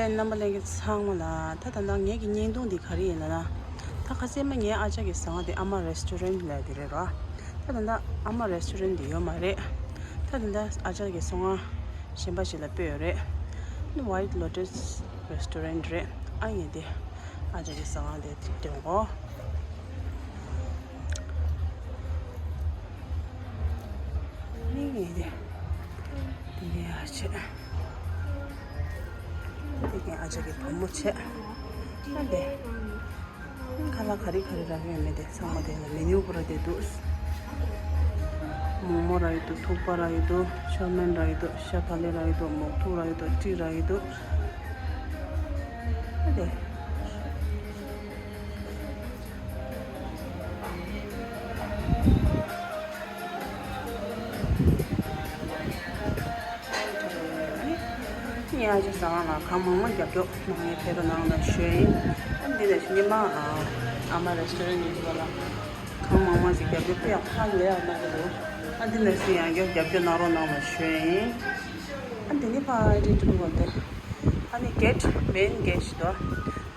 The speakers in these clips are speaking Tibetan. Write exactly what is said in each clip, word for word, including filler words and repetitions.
རྣམ་པ་ལྷན་རྒྱས་ཚང་མ་ལ། ད་ད་ལྟ་ངེད་ཀྱི་བརྙན་ཐུང་འདི་ག་རེ་ཡིན་ལབ་ན། ད་ཁ་སང་མ་ངའི་ཨ་ཅག་གི་ཟ་ཁང་དེ་ཨ་མ་རེ་སི་ཊོ་རན་ལབ་དེ་རེད་ར། ད་ད་ལྟ་ཨ་མ་རེ་སི་ཊོ་རན་དེ་ཡོད་མ་རེད། ད་ད་ལྟ་ཨ་ཅག་གི་ཟ་ཁང་གཞན་པ་ཞིག་ལ་སྤོས་ཡོད་རེད། ནི་White Lotus Restaurant རེད། ཨ་ཡིན་དེ། ཨ་ཅག་གི་ཟ་ཁང་དེ་སྟོན་གོ། ནི་ངེད་དེ། དེ་ནས་ཨ་ཅག་དེ་གའི་ཨ་ཅག་གི་བུ་མོ་བྱས། ཨ་དེ། ཁ་ལག་ག་རེ་ག་རེ་རག་གི་ཡོད་མེད་དེ་ཚང་མ་དེ་ལ་མེ་ནིའུ་པུ་ར་དེ་འདུག། མོག་མོག་རག་གི་འདུག། ཐུག་པ་རག་གི་འདུག། ཆོ་མེན་རག་གི་འདུག། ཤ་ཕ་ལེ་རག་གི་འདུག། མོག་ཐུག་རག་གི་འདུག། ཏྲི་རག་གི་འདུག། ཨ་དེ། ངས་ཨ་ཅག་ཟ་ཁང་ལ་གང་མང་མང་རྒྱབ་སྐྱོར་གནང་མཁན་ཕེབས་རོགས་གནང་ལ་ཞུ་ཡིན། ཨ་འདི་ནས་ཉི་མ་ཨ་མ་རེ་སི་ཊོ་རན་ཡིན་པ་ལ་གང་མང་མང་ཞིག་རྒྱབ་སྐྱོར་དཔེ་ཡག་ཧ་ལས་ཡག་གནང་གི་འདུག། ཨ་འདི་ནས་ཡང་བསྐྱར་རྒྱབ་སྐྱོར་གནང་རོགས་གནང་ལ་ཞུ་ཡིན། ཨ་འདི་ནི་ཕ་ཨ་རི་ཀྲུ་གོ་ཏེ། ཨ་ནི་གེ་ཊི་མེན་གེ་ཊི་ཞིག་འདུག།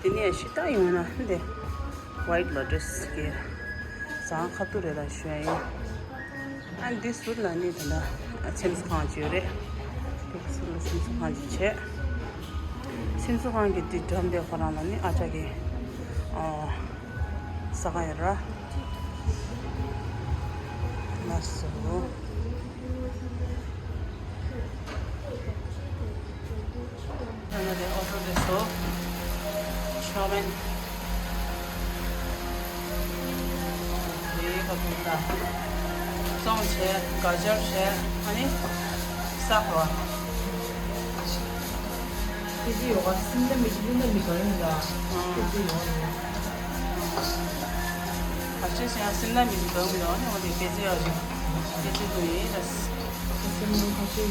འདི་ནས་ཤི་ཏ་ཡོང་ན་འདི། White Lotus གི་ཟ་ཁང་ཁ་ཐུག་རེད་ལ་ཞུ་ཡ་ཡིན། ཨ་འདི་ཟུར་ལ་ནི་ད་ལྟ་ཚེམ་བཟོ་ཁང་ཅིག་ཡོད་རེད། འདི་ཟུར་ལ་ཚེམ་བཟོ་ཁང་ཅིག་བྱས། ཚེམ་བཟོ་ཁང་གི་འདི་འགྲམ་དེ་ཁོ་རང་ལ་ནི་ཨ་ཅག་གི་ཨ་ཟ་ཁང་ཡོད་ར། ལགས་སོ། ཨ་ནི་དེ་ཨོ་ཊོ་དེ་སོ། ཆོ་མེན། དེ་ག་ཕུག་ད། ཙོང་བྱས། ག་ཅར་བྱས། ཨ་ནི། ས་ཁོ། ཁེ་ཅི་ཡོད་ག་སིམ་ལ་མི་ཅི་ལུ་ན་མི་ག་ཡིན་ལ། ཨང་། ཁེ་ཅི་ཡོད་ནི། ག་ཅི་ཟེར་ཡང་སིམ་ལ་མི་ཅི་ག་ཡིན་ལ་ཨ་ནི་འོ་དེ་ཁེ་ཅི་ཡོད་ཅིག་ཁེ་ཅི་ལུ་ཡིན་ལ། སིམ་ལ་ཁ་ཅི།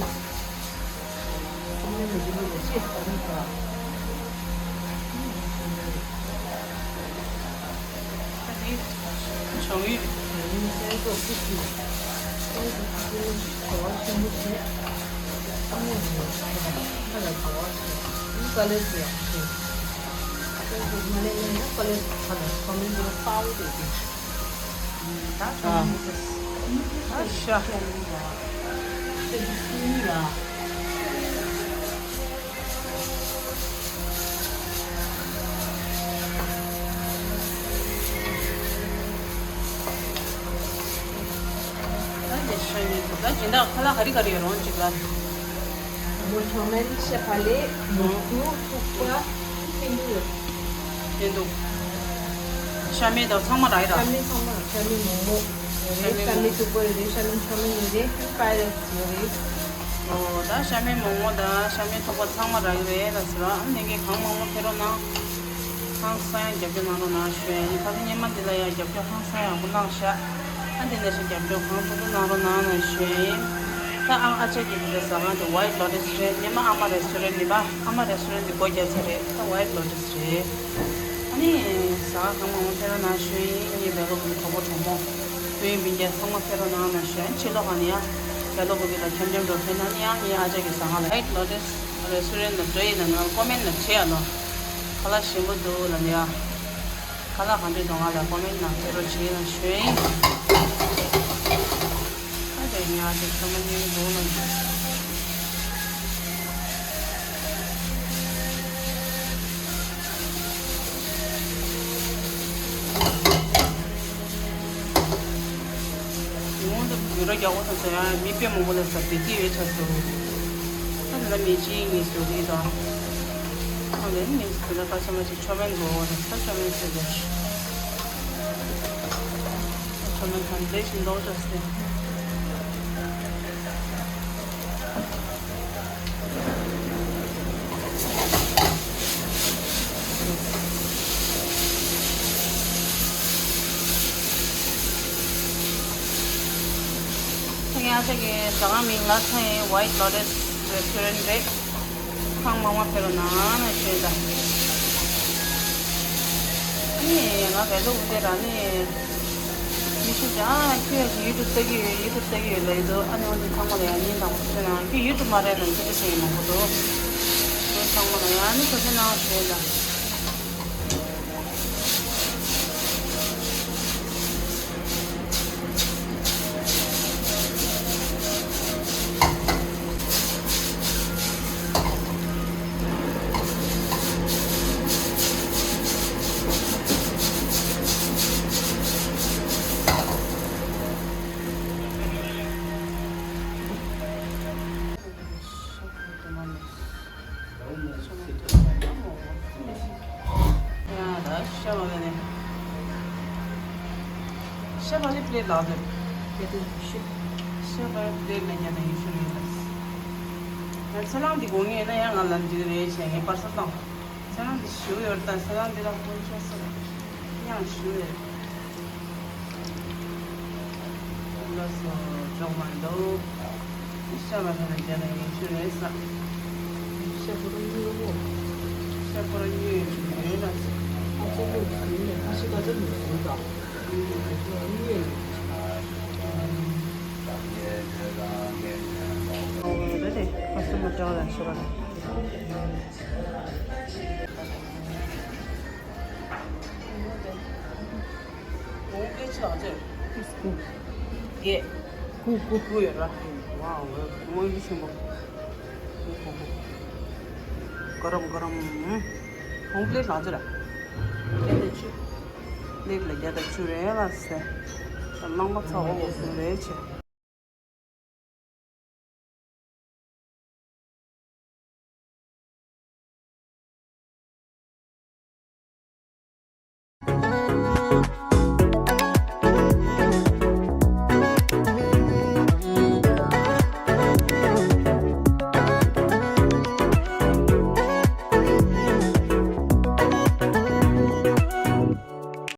ད་སྦྱིན་བདག་ཁ་ལག་ག་རེ་ག་རེ་ཡོད་རོང་གཅིག་ལ། མོ་ཆོ་མེན། ཤ་ཕ་ལེ། ནོར་བུ། ཐུག་པ། ཐེན་ཐུག་ཡོད། ཐེན་ཐུག། ཤ་མེད་དང་ཚང་མ་རག་གི་ར། ཤ་མེད་ཚང་མ་རག་ཤ་མེད་མོག་མོག་ཡོད་རེད། ཤ་མེད་ཐུག་པ་ཡོད་རེད། ཤ་མེད་ཆོ་མེན་ཡོད་རེད། ཕ་རེ་ཡོད་རེད། ཨོ་ད་ཤ་མེད་མོག་མོག་དང་ཤ་མེད་ཐུག་པ་ཚང་མ་རག་གི་རེད་ལ་ཟེར་བ། ཨ་ནི་ངས་གང་མང་མང་ཕེབས་རོགས་གནང་། ཧང་སང་ཡང་རྒྱབ་སྐྱོར་གནང་རོགས་གནང་ཞུ་ཡ་ཡིན། ཁ་སང་སྔོན་མ་འདི་ལ་ཡང་རྒྱབ་སྐྱོར་ཧང་སང་ཡག་པོ་གནང་ཤག། ཨ་འདི་ནས་ཤིག་རྒྱབ་སྐྱོར་གང་ཐུབ་ཐུབ་གནང་རོགས་གནང་ཞུ་ཡ་ཡིན། ད་ཨ་ཨ་ཅག་གི་འདི་འདྲ་ཟ་ཁང་དེ་White Lotus རེད། སྔོན་མ་ཨ་མ་རེ་སི་ཊོ་རན་ཡིན་པ། ཨ་མ་རེ་སི་ཊོ་རན་དེ་སྒོ་རྒྱག་ཚར་རེད། ད་White Lotus རེད། ཨ་ནི་ཟ་ཁང་གང་མང་མང་ཕེབས་རོགས་གནང་ཞུ་ཡ་ཡིན། ངའི་བལ་ལོ་བུ་གྲོགས་པོ་གྲོགས་མོ་བུ་ཡིན་སྤུན་ཀྱག་ཚང་མ་ཕེབས་རོགས་གནང་ཞུ་ཡ་ཡིན། ཕྱི་ལོགས་ཁང་ནས་ཡང་བལ་ལོ་བུ་གི་ལ་འཆམ་འཆམ་འགྲོ་ཕེབས་ན་ནི་ཡང་ངའི་ཨ་ཅག་གི་ཟ་ཁང་ལ་White Lotus རེ་སུ་རེ་ན་འགྲོ་ཡིན་ན་ང་ཀོ་མེན་ན་བྱེད་ཡ་ལོ། ཁ་ལག་ཞིམ་པོ་འདུག་ལ་ནི་ཡ། ཁ་ལག་གང་འདྲ་འདུག་ང་ལ་ཀོ་མེན་ནང་བྱེད་རོགས་བྱེད་ན་ཞུ་ཡིན། ཨ་དེ་ཉག་ཅིག་ཁ་མ་ཉིན་འདུག་ལ་ནི། ཡོང་དུ་ཡུ་རོ་རྒྱག་གོ་ཐོག་ཟེར་ཡང་མི་དཔེ་མང་པོ་ལ་ཟ་བདེ་སྐྱིད་ཡོད་ཆ་སོ། ཨ་ད་ལ་མི་གཅིག་གཉིས་སུ་གི་དང་། ཨ་ལས་མི་སུ་ལ་ཁ་ཆ་མ་ཆེ་ཆོ་མེན་གོ་ལ་ས་ཆོ་མེན་སུ་གི། ཆོ་མེན་ཁང་ལས་ཤིང་འདོག་ཆ་སེ། ངའི་ཨ་ཅག་གི་ཟ་ཁང་མིང་ལ་ཚ་ཡི་White Lotus Restaurant རེད། ཁང་མང་མང་ཕེབས་རོགས་གནང་ཞུ་ཡ་ད། ཨ་ནི་ང་བལ་ལོ་འུ་དེ་ར་ནི། མི་ཤེས་ཀྱང་ཨ་ཁྱོད་ཡ་ཞིག་ཡུ་ཊུབ་ལྟ་གི་ཡོད། ཡུ་ཊུབ་ལྟ་གི་ཡོད་ལབ་ཡི་འདུག། ཨ་ནི་འོ་དེ་ཚང་མ་ལ་ཡང་ཉིན་དང་པོ་ཁྱོད་ན་ཁྱོད་ཡུ་ཊུབ་མ་རེད་ལ་ཁྱོད་ཚོ་ཡིན་མང་པོ་འདུག། ཚང་མ་ལ་ཡང་ནི་གོ་ཆ་ནང་བྱས་ལ། ཡང་ད་ཤ་བ་ལ་ནས། ཤ་བ་ལ་པླེ་ཊི་ལ་དེ། ཤ་བ་ལ་པླེ་ཊི་ལ་ཉར་ན་ཡིན་ཤོད་ཡིན་ལ། ཡང་ཚ་ལང་འདི་དགོས་ངེས་ན་ཡང་ང་ལ་འདི་རེད་བྱས་ངས་པར་ས་བཏང་། ཚ་ལང་འདི་ཞུ་ཡོད་ད་ཚ་ལང་འདི་ལ་ཧོན་ཤ་ས་ཡང་ཞུ་ཡོད། ལགས་སོ། འཇོག་མ་འདུག་ཤ་བ་ལ་ནས་རྒྱ་ནས་ཡིན་ཤོད་རེད་ས། ཤ་ཁོ་རང་ཉོས་པོ། ཤ་ཁོ་རང་ཉོས་ཡོད་ལ། ཨ་ཙི་ལོ་ཟིན་ནས་ཁ་ཤས་ཀ་ཙ་ནས་ཟིན་ཙང་། ཉོས་ཡོད། ཨོ་རེད་དེ་ཁ་སུ་མ་ཅག་ལ་ཤོར་བ། ཨོ་སྐད་ཆ་ཨ་ཙི། ཀུ། ཀུ། ཀུ་ཀུ་ཀུ་ཡོད་ར། ཝའོ། དངོས་གཞི་ཆེན་པོ། ཀུ་ཀུ་ཀུ། ག་རམ་ག་རམ། ཧོང་པླེ་ཊི་ལ་ཅི་ར། པླེ་ཊི་ལ་ཆུ། པླེ་ཊི་ལ་རྒྱ་དང་ཆུ་རེད་ལ་ཟེར། རླངས་པ་ཚ་བ་འོ་སུ་རེད་ཆེ།